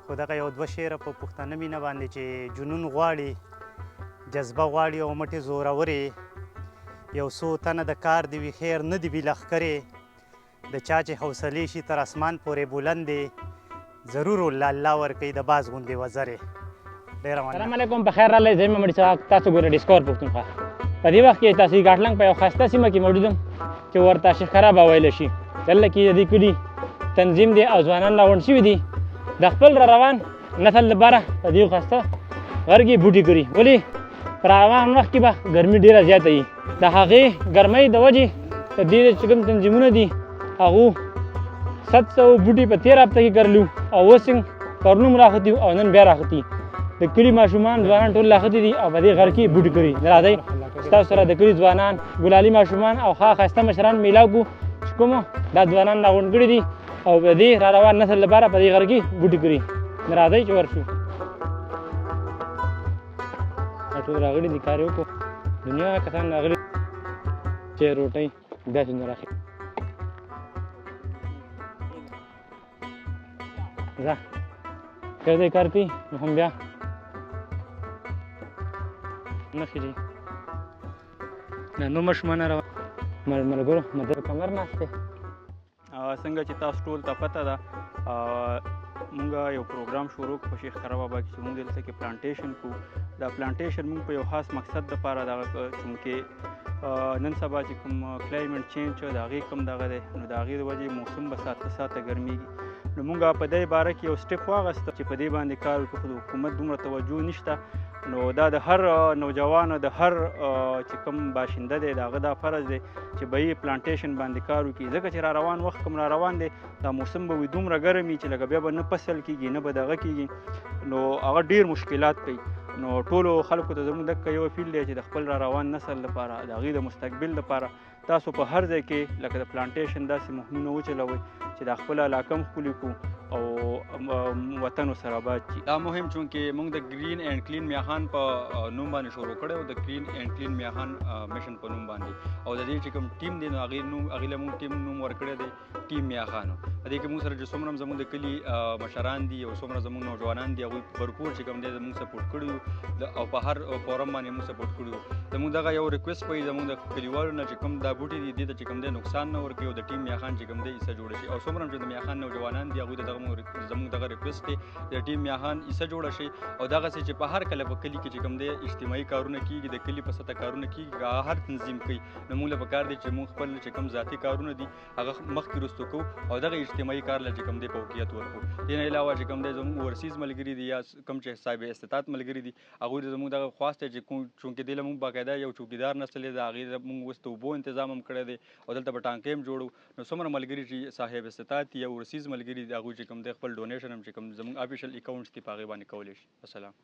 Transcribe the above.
خو دغه یو دوه شعره په پښتانه مینه باندې چې جنون غواړي، جذبه غواړي او مټې زورورې، یو څو تنه د کار دې وي خیر نه دې وي لښکرې، د چا چې حوصلې شي تر اسمان پورې بلندې، ضرور الله الله ورکوي د باز غوندې وزرې. ډېره مننه. السلام علیکم، په خیر راغلی. زه یم محمد اسحاق، تاسو ګورئ ډسکور پښتونخوا. په دې وخت کې تاسو ګاټلنګ په یو ښایسته سیمه کې موجود یم چې ورته شیخ خرابه ویلی شي. دلته کې د دې کلي تنظیم دی او ځوانان راغونډ شوي دي د خپل را روان نسل لپاره په دې ښایسته غر کې بوټي کري. ولې په روان وخت کې به ګرمي ډېره زیاته وي، د هغې ګرمۍ د وجې د دې چې کوم تنظیمونه دي هغو 700 بوټي په تېره هفته کې کرلي وو او اوس یې پرون هم راختي او نن بیا راختي. د کلي ماشومان ځوانان ټول راختي دي او په دې غر کې بوټي کري. راځئ ستاسو سره د کلي ځوانان، ګلالي ماشومان او ښه ښایسته مشران میلاو کړو چې کوم دا ځوانان راغونډ کړي دي او د دې را روان نسل لپاره په دې غر کې بوټي کري. راځئ چې ورشو. دا ټول راغلي دي، کار یې وکړو. دنیا کسان راغلي چې روټۍ داسې نه راخي. ځه یو ځای کار کوي نو هم بیا نه خېږي. دا نور ماشومان روان ملګرو مدر کمر ناست دی. څنګه چې تاسو ټول ته پته ده، مونږ یو پروګرام شروع کړو په شیخ خراب بابا کې چې مونږ دلته کې plantation کوو. دا plantation مونږ په یو خاص مقصد دپاره دغه، چونکې نن سبا چې کوم climate change د هغې کوم دغه دی، نو د هغې د وجې موسم به ساعت په ساعته ګرمېږي. نو مونږ په دې باره کې یو step واغسته چې په دې باندې کار وکړو، خو د حکومت دومره توجه نشته. نو دا د هر نوجوان، د هر چې کوم باشنده دی، د هغه دا فرض دی چې به یې plantation باندې کار وکړي، ځکه چې را روان وخت کوم را روان دی، دا موسم به وي دومره ګرم وي چې لکه بیا به نه فصل کېږي نه به دغه کېږي، نو هغه ډېر مشکلات کوي. نو ټولو خلکو ته زموږ دغه یو اپیل دی چې د خپل را روان نسل لپاره، د هغې د مستقبل لپاره تاسو په هر ځای کې لکه د plantation داسې مهمونه وچلوئ چې دا خپله علاقه هم ښکلې کړو او وطن ورسره آباد شي. دا مهم چونکې موږ د green and clean میاخان په نوم باندې شروع کړی او د green and clean میاخان mission په نوم باندې، او د دې چې کوم ټیم دی نو هغې له موږ ټیم نوم ورکړی دی ټیم میاخان. په دې کې موږ سره چې څومره هم زموږ د کلي مشران دي او څومره زموږ نوجوانان دي، هغوی بھرپور چې کوم دی زموږ support کړي وو او په هر فورم باندې موږ support کړي وو. زموږ دغه یو request کوي زموږ د کلیوالو نه چې کوم دا بوټي دي دې ته چې کوم دی نقصان نه ورکوي او د ټیم میاخان چې کوم دی حصه جوړه شي. او څومره هم چې د میاخان نوجوانان دي هغوی ته دغه زموږ دغه request دی د ټیم میاخان حصه جوړه شي. او دغسې چې په هر کله په کلي کې چې کوم دی اجتماعي کارونه کېږي، د کلي په سطح کارونه کېږي، هغه هر تنظیم کوي، نو موږ له پکار دی چې موږ خپل چې کوم ذاتي کارونه دي هغه مخکې وروستو کوو او دغه اجتماعي کار له چې کوم دی فوقیت ورکړو. دې نه علاوه چې کوم دی زموږ overseas ملګري دي یا کوم چې صاحب استطاعت ملګري دي، هغوی ته زموږ دغه خواست دی چې چونکې دې له موږ باقاعده یو چوکیدار نشته دی، د هغې له موږ اوس د اوبو انتظام هم کړی دی او دلته به ټانکۍ هم جوړو. نو څومره ملګري چې صاحب استطاعت دي یا overseas ملګري دي، هغوی چې کوم دی خپل donation هم چې کوم زموږ official accounts دي په هغې باندې کولی شي. السلام.